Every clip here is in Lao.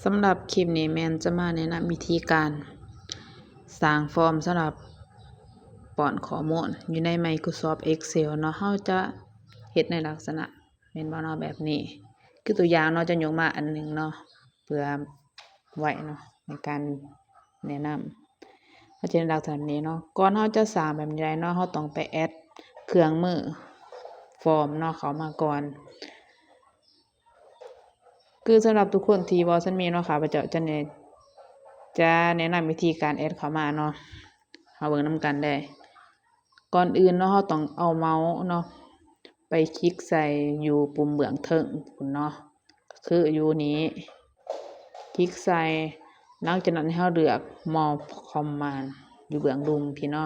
ສຳລັບຄລິບນີ້ແມ່ນຈະມາແນະນຳວິທີການສ້າງຟອມສຳລັບປ້ອນຂໍ້ມູນຢູ່ໃນ Microsoft Excel ເນາະ. ເຮົາຈະເຮັດໃນລັກສະນະ ແມ່ນບໍ່ເນາະ ແບບນີ້ ຄືຕົວຢ່າງເນາະ ຈະຍົກມາອັນໜຶ່ງເນາະ ເພື່ອໄວ້ເນາະ ໃນການແນະນຳ ເຮົາຈະເຮັດໃນລັກສະນະນີ້ເນາະ. ກ່ອນເຮົາຈະສ້າງແບບນີ້ໄດ້ເນາະ ເຮົາຕ້ອງໄປແອັດເຄື່ອງມືຟອມເນາະ ເຂົ້າມາກ່ອນ. ຄືສຳລັບທຸກຄົນທີ່ບໍ່ທັນມີເນາະ ຂ້າພະເຈົ້າຈະແນະ ຈະແນະນຳວິທີການແອັດເຂົ້າມາເນາະ ເຮົາເບິ່ງນຳກັນເດີ້. ກ່ອນອື່ນເນາະ ເຮົາຕ້ອງເອົາເມົາເນາະ ໄປຄລິກໃສ່ຢູ່ປຸ່ມເບື້ອງເທິງພຸ້ນເນາະ ຄືຢູ່ນີ້ ຄລິກໃສ່. ຫຼັງຈາກນັ້ນໃຫ້ເຮົາເລືອກ More Command ຢູ່ເບື້ອງລຸ່ມພີ້ເນາະ.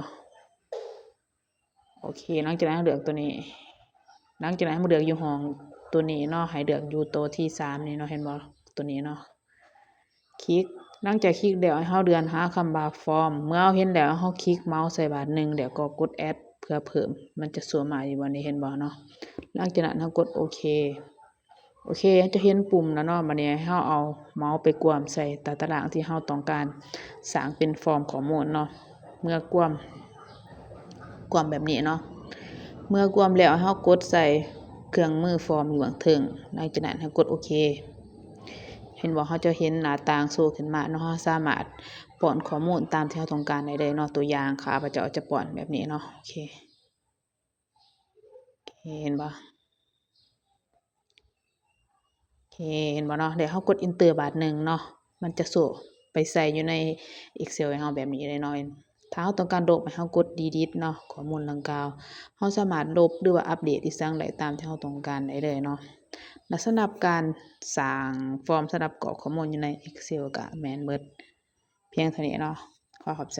ໂອເຄ ຫຼັງຈາກນັ້ນເຮົາເລືອກຕົວນີ້ ຫຼັງຈາກນັ້ນໃຫ້ມາເລືອກຢູ່ຫ້ອງຕົວນີ້ເນາະ ໃຫ້ເລືອກຢູ່ໂຕທີສາມນີ້ເນາະ ເຫັນບໍ່ ຕົວນີ້ເນາະ ຄລິກ. ຫຼັງຈາກຄລິກແລ້ວ ໃຫ້ເຮົາເລື່ອນຫາຄຳວ່າ Form ເມື່ອເຮົາເຫັນແລ້ວ ເຮົາຄລິກເມົາໃສ່ບາດໜຶ່ງ ແລ້ວກໍກົດ Add ເພື່ອເພີ່ມ ມັນຈະໂຊມາຢູ່ບ່ອນນີ້ ເຫັນບໍ່ເນາະ. ຫຼັງຈາກນັ້ນເຮົາກົດໂອເຄ ໂອເຄ ເຮົາຈະເຫັນປຸ່ມແລ້ວເນາະ. ບາດນີ້ໃຫ້ເຮົາເອົາເມົາໄປກວມໃສ່ຕາຕະລາງທີ່ເຮົາຕ້ອງການສ້າງເປັນຟອມຂໍ້ມູນເນາະ ເມື່ອກວມ ກວມແບບນີ້ເນາະ. ເມື່ອກວມແລ້ວ ເຮົາກົດໃສ່ເຄື່ອງມືຟອມຢູ່ເບື້ອງເທິງ ຫຼັງຈາກນັ້ນເຮົາກົດໂອເຄ ເຫັນບໍ່ ເຮົາຈະເຫັນໜ້າຕ່າງໂຊຂຶ້ນມາເນາະ. ເຮົາສາມາດປ້ອນຂໍ້ມູນຕາມທີ່ເຮົາຕ້ອງການໄດ້ເລີຍເນາະ. ຕົວຢ່າງ ຂ້າພະເຈົ້າຈະປ້ອນແບບນີ້ເນາະ ໂອເຄ ເຫັນບໍ່ ໂອເຄ ເຫັນບໍ່ເນາະ. ແລ້ວເຮົາກົດ Enter ບາດໜຶ່ງເນາະ ມັນຈະໂຊໄປໃສ່ຢູ່ໃນ Excel ໃຫ້ເຮົາແບບນີ້ເລີຍເນາະ. ຖ້າເຮົາຕ້ອງການລົບ ໃຫ້ເຮົາກົດ Delete ເນາະ ຂໍ້ມູນດັ່ງກ່າວ. ເຮົາສາມາດລົບ ຫຼືວ່າອັບເດດອີ່ຫຍັງໄດ້ຕາມທີ່ເຮົາຕ້ອງການໄດ້ເລີຍເນາະ. ແລະ ສຳລັບການສ້າງຟອມສຳລັບກອກຂໍ້ມູນຢູ່ໃນ Excel ກະແມ່ນເບິດ ພຽງເທົ່ານີ້ເນາະ. ຂໍຂອບໃຈ.